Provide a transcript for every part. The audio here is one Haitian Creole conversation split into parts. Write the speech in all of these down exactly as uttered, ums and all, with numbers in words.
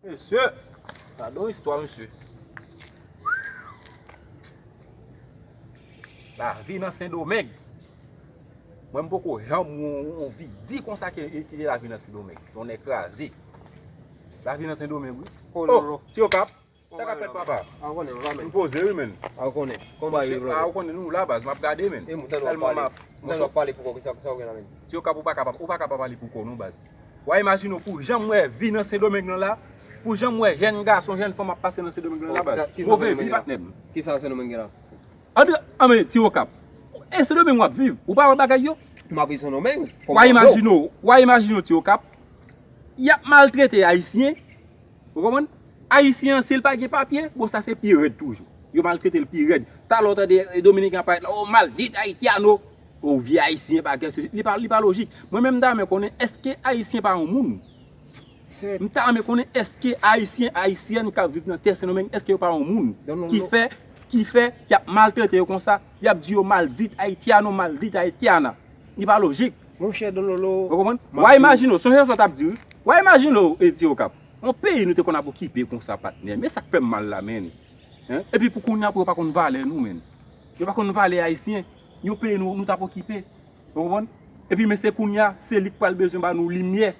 Mesye, gade yon istwa, mesye. Lavi nan Sendomeng. Mwen, m poko janm wè yon, yon vi di konsa ke, ke lavi nan Sendomeng. Tonnè kraze. Lavi nan Sendomeng, wi. Oh, Lolo. Ti Okap. Sa k ap fèt, papa? A, ou konnen, papa, men. M poze, wi, men. A, ou konnen. Kòman bagay yo, Lolo? A, ou konnen, nou la, baz, m ap gade, men. E, m tande w ap pale. M tande w ap pale pou kò, sa, sa ou gen la, men? Ti Okap, ou pa ka pa, ou pa ka pa pale pou kò, non, baz. W a imajine w pou jan m wè vi nan Sendomeng nan la, pou jan m wè jèn gason, jèn fanm ap pase nan Sendomeng nan la, baz. Move vi, patnè m. Kisa Sendomeng gen la? Antre, anben, Ti Okap. E Sendomeng w ap viv, ou pa wè bagay yo? M ap viv Sendomeng. W a imajine w, w a imajine w, Ti Okap. Y ap maltrete Ayisyen, ou konprann? Ayisyen an, si l pa gen papye, bon, sa se pi rèd toujou. Yo maltrete l pi rèd. Talè w tande, e, Dominiken ap parèt la, "Oh, maldito haitiano." O vye Ayisyen bagay, se, li pa, li pa lojik. Mwen menm, m ta renmen konnen, èske Ayisyen pa yon moun? M ta renmen konnen, èske Ayisyen, Ayisyèn k ap viv nan tè Sendomeng, èske yo pa yon moun ki fè, ki fè, y ap maltrete yo konsa, y ap di yo maldito haitiano, maldita haitiana? Li pa lojik. Monchè Don Lolo. Ou konprann? W a imajine w, sonje sa w t ap di, wi. W a imajine w, e, Ti Okap. Yon peyi nou te konn ap okipe konsa, patnè. Men sa k fè m mal la, men. Hein? Epi pou kounye a, pou yo pa konn valè nou, men. Yo pa konn valè Ayisyen. Yon peyi nou, nou t ap okipe. Ou konprann? Epi, men se kounye a, se li k pral bezwen ba nou limyè.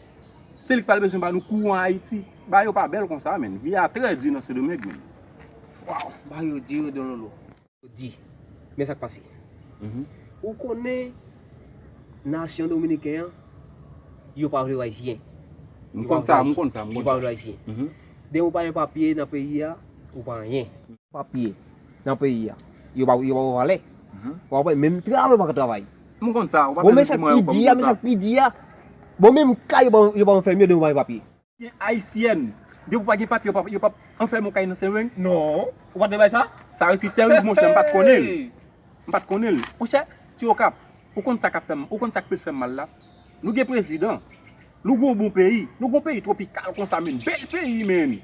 Se li k pral bezwen ba nou kouran Ayiti. Bagay yo pa bèl konsa, men. Vi a trè di nan Sendomeng, men. Waw, bagay yo di, wi, Don Lolo. Di, men sa k pase. Mhm. Ou konnen nasyon dominiken an, yo pa vle wè Ayisyen. M konn sa, m konn sa, m konn sa. Yo pa vle wè Ayisyen. Mhm. Depi ou pa gen papye nan peyi a, ou pa anyen. Papye nan peyi a, yo pa, yo pa ba w valè. Mhm. Ou pa konprann, menm travay ou pa ka travay. M konn sa, ou pa bezwen di mwen, ou konn sa. Bon, men sa k pi di a, men sa k pi di a. Bon, menm kay yo pa, yo pa fè mye depi ou pa gen papye. Gen Ayisyèn, depi w pa gen papye, yo p ap, yo p ap anfèmen w kay nan Sendomeng? Non. Ou pa t bay sa? Sa resi tèrib, monchè, m pa t konnen l. M pa t konnen l. Monchè, Ti Okap, ou konn sa k ap fè m, ou konn sa k plis fè m mal la? Nou gen prezidan. Nou gen yon bon peyi. Nou gen yon peyi twopikal konsa, men. Bèl peyi, men.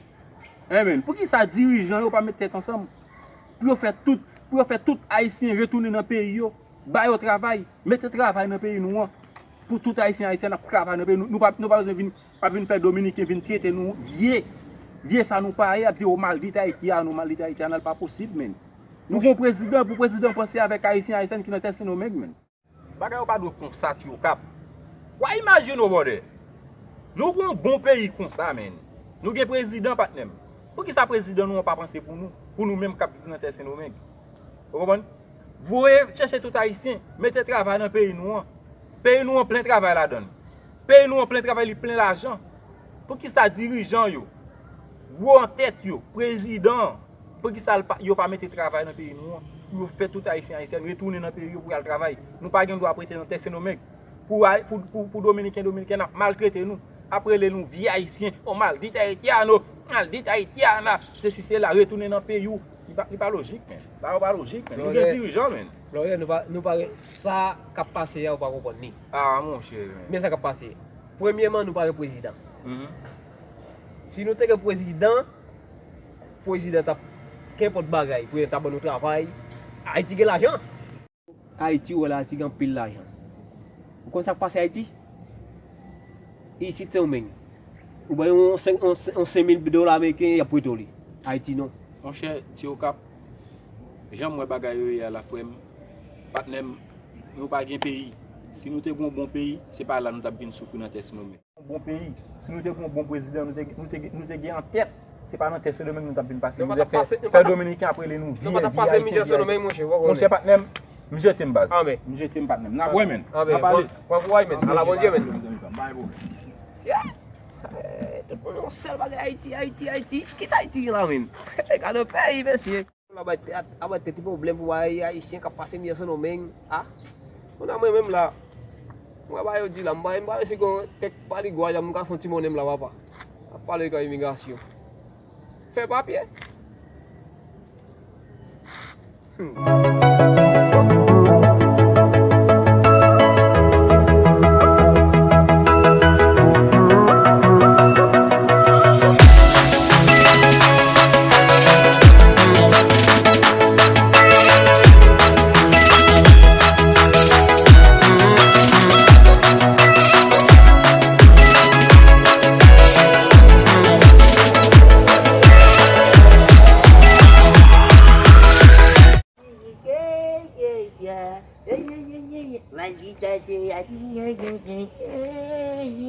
Hein, men. Poukisa dirijan yo pa met tèt ansanm? Pou yo fè tout, pou yo fè tout Ayisyen retounen nan peyi yo. Ba yo travay. Mete travay nan peyi nou an. Pou tout Ayisyen, Ayisyèn ap travay nan peyi nou. Nou pa, nou pa bezwen vin ap vin fè Dominiken vin trete nou vye, vye sa nou pa ye, ap di, "Oh, maldita haitiano, maldita haitiana," l pa posib, men. Nou gon prezidan, pou prezidan panse avèk Ayisyen, Ayisyèn ki nan tè Sendomeng, men. Bagay yo pa dwe konsa, Ti Okap. W a imajine w, brother. Nou gon bon peyi konsa, men. Nou gen prezidan, patnè m. Poukisa prezidan nou an pa panse pou nou, pou nou menm k ap viv nan tè Sendomeng? Ou konprann? Voye chèche tout Ayisyen, mete travay nan peyi nou an. Peyi nou an plen travay ladan l. Peyi nou an plen travay, li plen lajan. Poukisa dirijan yo, gwo antèt yo, prezidan an, poukisa l pa, yo pa mete travay nan peyi nou an? Pou yo fè tout Ayisyen, Ayisyèn retounen nan peyi yo pou y al travay. Nou pa gen dwa ap rete nan tè Sendomeng. Pou, pou, pou, pou Dominiken, Dominikèn ap maltrete nou, ap rele nou vye Ayisyen, "Oh, maldita haitiano, maldita haitiana, sesi, sela," retounen nan peyi w. Li pa, li pa lojik, men. Bagay yo pa lojik, men. Nou gen dirijan, men. Lòrè, nou pa, nou pa, sa k ap pase a, ou pa konprann li. Ah, monchè, men. Men sa k ap pase. Premyèman, nou pa gen prezidan. Mhm. Si nou te gen prezidan, prezidan t ap, kenpòt bagay, prezidan t ap ban nou travay. Ayiti gen lajan. Ayiti, ou wè la, Ayiti gen anpil lajan. Ou konn sa k pase Ayiti? Isit Sendomeng. Ou bay yon senk, yon senk, yon senk mil dola ameriken, y ap prete w li. Ayiti, non. Monchè, Ti Okap, jan m wè bagay yo ye a la, frè m, patnè m, nou pa gen peyi. Si nou te gen yon bon peyi, se pa la nou t ap vin soufri nan tè Sendomeng. Bon peyi. Si nou te gen yon bon prezidan, nou te, nou te, nou te gen antèt, se pa nan tè Sendomeng nou t ap vin pase mizè, fè, fè Dominiken ap rele nou vye, vye Ayisyen, vye Ayisyen. Monchè, patnè m, m jete m, baz. M jete m, patnè m. N ap wè, men. N ap pale. Pran kouraj, men. Ala Bondye, men. Bay, bro. Tout moun yon sèl bagay, Ayiti, Ayiti, Ayiti. Kisa Ayiti gen la, men? Gade peyi, mesye. Aba tèt, aba tèt li pwoblèm pou bay Ayisyen k ap pase mizè Sendomeng. Ah, kounye a mwen menm la, mwen ba yo di la, m pa, m pa resi gon kèk paligwaj la, m ka fè yon ti monnen m la, papa. Ap pale ka imigrasyon. Fè papye. Hmm.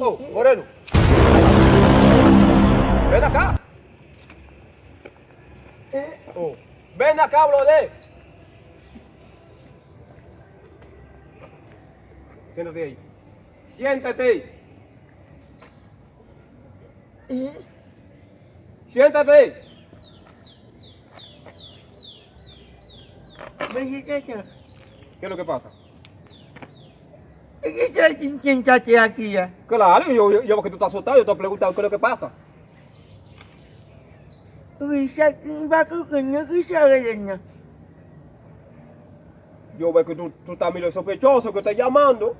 Oh, kote nou? Benaka! Oh, Benaka, w lole! Siéntate ahí. Siéntate. Siéntate. Mwen se tata. ¿Qué es lo que pasa? E ki sa ki n tyen tate a ki a? Claro, yo, yo, yo, porque tú estás asustado, yo te pregunto qué es lo que pasa. Wi, sa, m pa konprann nan, ki sa w rele nan? Yo veo que tú, tú estás medio sospechoso, que estás llamando.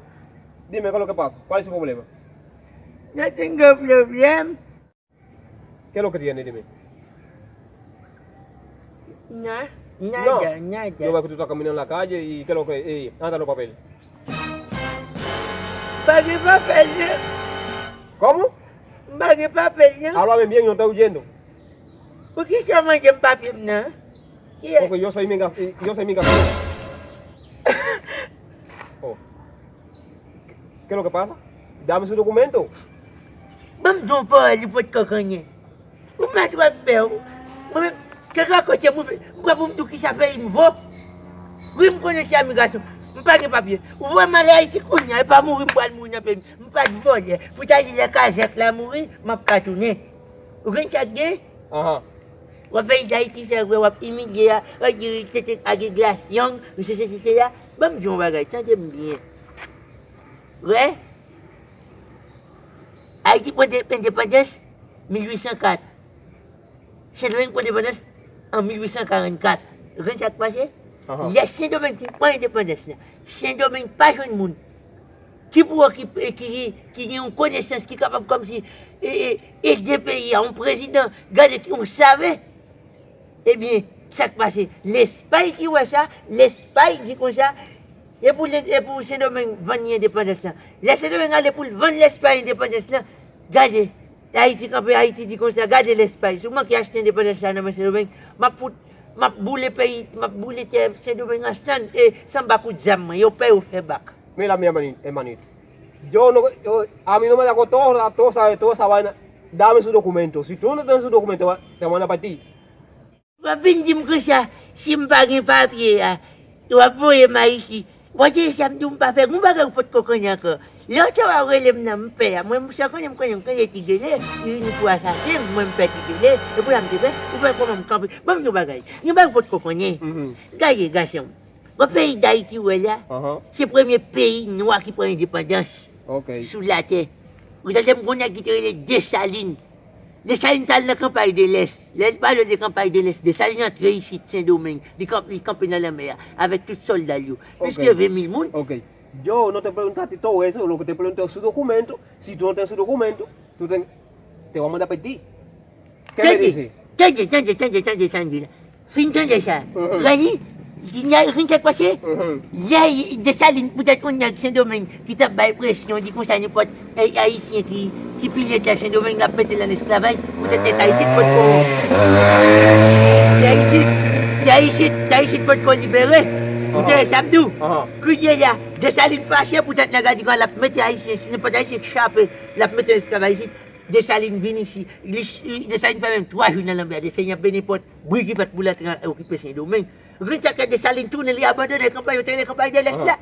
Dime, ¿qué es lo que pasa? ¿Cuál es su problema? Nothing, no problem. ¿Qué es lo que tiene? Dime. Na, nada, nada. Yo veo que tú estás caminando en la calle y ¿qué es lo que? Eh, anda los papeles. Pa gen papel, non. ¿Cómo? M pa gen papel, non. Háblame bien, yo estoy huyendo. Poukisa w mande m papye m nan? Ki e? Porque yo soy migra-, eh, yo soy migración. Oh. ¿Qué es lo que pasa? Dame su documento. Ban m di w pawòl, li potko konyen. Ou mèt wè m bè w. Mwen menm, kèk kote mwen, m pran pou m di w kisa peyi m vo. Wi, m konnen se imigrasyon. M pa gen papye. Ou voye m ale Ayiti kounye a, e pa mouri m pral mouri nan peyi m. M pa t vòlè. Pou ta di lè kazèk la mouri, m ap ka tounen. Ou konn sa k gen? Ahan. W ap peyi Dayiti, se vre, w ap imilye a, w ap di tete agreglasyon, misye se site la. Ban m di w yon bagay, tande m byen. Wè? Ayiti pran de-, endepandans mil uit san kat. Sendomeng pran endepandans an mil uit san karannkat. Ou konn sa k pase? Ahan. Lè Sendomeng fin pran endepandans la, Sendomeng pa jwenn moun ki pou okipe, ki, ki, ki gen yon konesans, ki kapab kòmsi, e, e, ede peyi a, yon prezidan, gade ki yon save. Ebyen, sa k pase? Lespay ki wè sa, Lespay di konsa, e pou, e pou Sendomeng vann li endepandans lan. Lè Sendomeng ale pou l vann Lespay endepandans lan, gade, Ayiti kanpe, Ayiti di konsa, gade Lespay, si w manke achte endepandans la nan men Sendomeng, m ap fout, m ap boule peyi, m ap boule tè Sendomeng ansann, e sanba kout zam mwen, yo pè yo fè bak. Mira mi hermani-, hermanito. Yo no, yo, a mí no me da con toda, toda esa, toda esa vaina. Dame su documento. Si tú no tienes su documento, te van a partir. W ap vin di m konsa, si m pa gen papye a, w ap voye m Ayiti. W ap tande sa m di w m pa fè, gon bagay ou potko konnen ankò. Lè w te wè w rele m nan, m pè a. Mwen, m sa konnen, m konnen, m konnen ti gele, li vini pou asasen m, mwen m pè ti gele, e pou la m te fè, ou fè kòman m kanpe. Ban m di w bagay, gen bagay ou potko konnen. Gade, gason, w ap peyi Dayiti w wè la, se premye peyi nwa ki pran endepandans sou latè. Ou tande m gon nèg ki te rele Desalin. Desalin t al nan kanpay de lès. Lè l pale de kanpay de lès, Desalin antre isit Sendomeng. Li kanp-, li kanpe nan lanmè a avèk tout sòlda l yo. Plis ke ven mil moun. Ok. Yo no te preguntaste todo eso, lo que te pregunté es su documento. Si tú no tienes su documento, tú te, te vamos a pedir. ¿Qué me dices? Tande, tande, tande, tande, tande la. Fin tande sa. Gade, gen sa k pase? Lè Desalin, poutèt yon nèg Sendomeng ki t ap bay presyon, di konsa nenpòt Ay-, Ayisyen ki, ki pile tè Sendomeng, l ap mete l ann esklavaj, poutèt nèg Ayisyen potko. Nèg Ayisyen, nèg Ayisyen, nèg Ayisyen potko libere. Ou tande sa m di w? Kounye a, Desalin fache, poutèt nèg la di konsa l ap mete Ayisyen, si nenpòt Ayisyen k chape, l ap mete l esklavaj isit. Desalin vin isit, li, Desalin fè menm twa jou nan lanmè a, Desalin ap veye nenpòt bri ki fèt pou l antre okipe Sendomeng. Vin sa ke Desalin tounen, li abandone kanpay, yo te rele kanpay de lès la.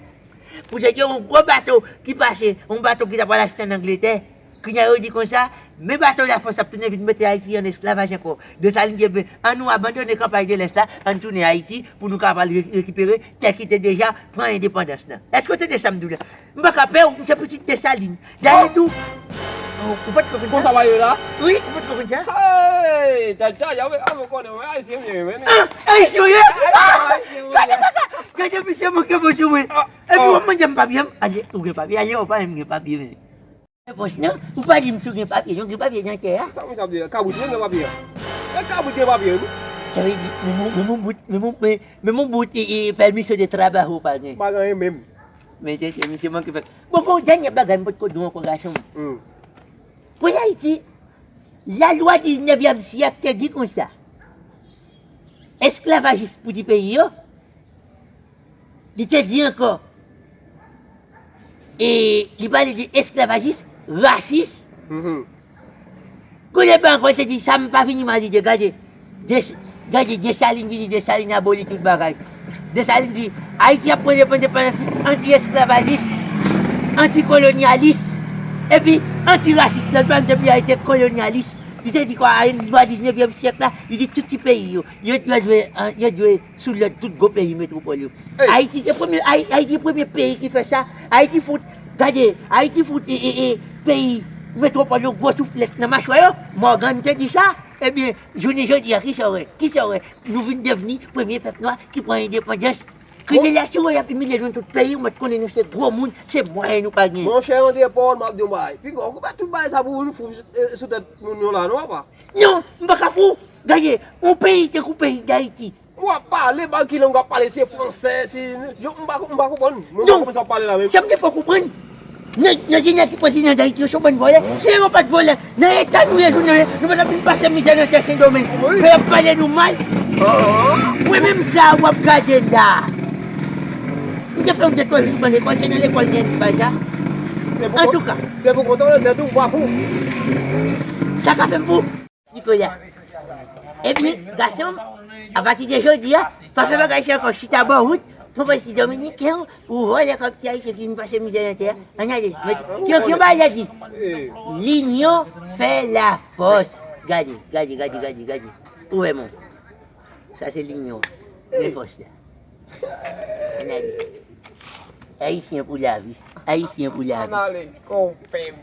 Poutèt gen yon gwo bato ki pase, yon bato ki ta pral achte ann Angletè. Kounye a yo di konsa, men bato Lafrans ap tounen vin mete Ayiti ann esklavaj ankò. Desalin di, ebyen, ann nou abandone kanpay de lès la, ann tounen Ayiti pou nou ka pral re-, rekipere tè ki te deja pran endepandans lan. Èske w tande sa m di w la? M pa ka pè w, m se pitit Desalin. Dayè tou, ou, ou pa t konprann sa? Konsa w ye la? Wi, ou pa t konprann sa? Hey, tata, ya ve, a, mwen konnen, mwen Ayisyen, mwen, mwen. Ah, Ayisyen, wi? Gade, gade, gade, gade, misye manke bon sou mwen. Epi w ap mande m papye m? Ale, ou gen papye? Ale, ou pa menm gen papye, men. Repons non, ou pa di m si w gen papye, non, gen papye nan tè a. Sa misye ap di la, kabrit mwen gen papye a. E kabrit gen papye, wi. Sa vle di, men mon, men mon bout, men mon, men, men mon bout, e, e, permiso de trabajo ou pa gen. M pa gen anyen menm. Men tete, misye manke fè. Bon, bon, dènye bagay m potko di w ankò, gason m. Pou Ayiti, lalwa diznèvyèm syèk te di konsa, esklavajis pou ti peyi yo, li te di ankò, E li pale de esklavajis, rasis. Kounye a ankò, te di, sa m pa vini mal lide, gade. Des, gade, Desalin vini, Desalin aboli tout bagay. Desalin di, Ayiti ap pran endepandans anti-esklavajis, antikolonyalis, epi antirasis. Nan plan depi Ayiti kolonyalis. Li te di kwa, a, nan diznèvyèm syèk la, li di tout ti peyi yo, yo, yo dwe, yo dwe sou lòd tout gwo peyi metwopòl yo. Ayiti te premye, Ay-, Ayiti premye peyi ki fè sa. Ayiti fout, gade, Ayiti fout, e, e, e, peyi metwopòl yo gwo souflèt nan machwè yo. Mògàn te di sa. Ebyen, jounen jodi a, kisa w wè? Kisa w wè? Nou vin devni premye pèp nwa ki pran endepandans. Kriminèl la, si w wè y ap imilye nou tout peyi, ou mèt konnen nou se gwo moun, se mwayen nou pa genyen. Monchè André Paul, m ap di yon bagay. Piga, w konprann tout bagay sa pou vin fou sou, eh, sou tèt moun yo la, non, papa? Non, m pa ka fou. Gade, yon peyi tankou peyi Dayiti, w ap pale, ba ki lang w ap pale, se fransè, se, yo, m pa, m pa konprann. Mwen pa konprann sa w ap pale la menm. Sa m te fè w konprann. Nan, nan se nèg ki prezidan Dayiti yo, se yon bann vòlè. Si yo pa t vòlè, nan eta nou ye jounen, nou pa t ap vin pase mizè nan tè Sendomeng. Fè y ap pale nou mal. Mwen menm sa w ap gade la. M te fè yon detwa jou nan lekòl, se nan lekòl gen bagay sa. Antouka. Se pou kontan nan tèt ou, ou pa fou. Sa ka fè m fou. Nikola. Epi, gason m, apati de jodi a, pa fè bagay sa ankò, chita bò wout, fè w pase ti Dominiken w, ou vòlè kòb ti Ayisyen ki vin pase mizè nan tè a. Ann ale, mèt, ki, ki yon bagay la di? Linyon fè lafòs. Gade, gade, gade, gade, gade. Ou wè, mon. Sa se linyon. Men fòs la. Ann ale. Ayisyen pou lavi. Ayisyen pou lavi. Ann ale, konpè m.